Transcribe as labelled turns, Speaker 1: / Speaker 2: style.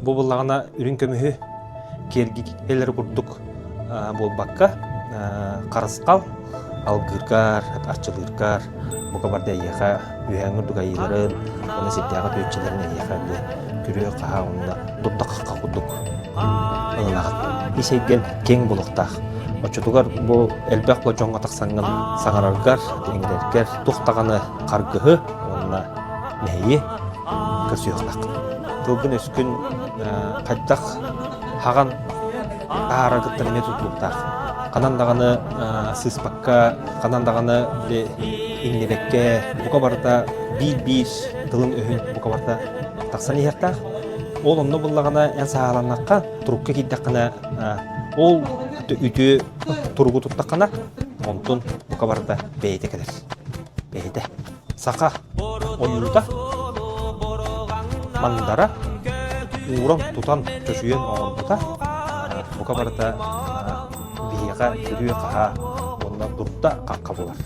Speaker 1: Бу буллаҕына үрүҥ көмүһү киэргэлэр курдук буолбакка, харысхал алгыыргар, арчылыыргар бука барда эйиэхэ үөһээҥҥи ордук айыыларын уонна сирдээҕи түөччүлэрин эйиэхэ эмиэ күрүө-хаһаа уонна дурда-хахха курдук ылынаҕын. Ис эйгэн киэҥ буолуохтаах. Оччотугар бу элбэх дьоҥҥо тахсаҥҥын саҥараргар, иҥэрэргэр туох даҕаны харгыһы уонна мэһэйи көрсүөхтааххын. Тылгын-өскүн хайдах хаҕан таһаараргыттан эмиэ тутулуктаах. Ханан даҕаны сыыспакка, ханан даҕаны иҥнибэккэ, бука барыта биир-биир тылын-өһүн бука барыта тахсан иһиэхтээх. Ол онно буллаҕына эн сааһыланнахха, турукка киирдэххинэ, ол үтүө туругу туттаххына, онтун бука барыта бэйэтэ кэлэр. Бэйэтэ. Саха ойуута, мандара ууран тутан чочуйан оҥорбута бука барыта биһиэхэ күрүө-хаһаа уонна дурда хахха буолар.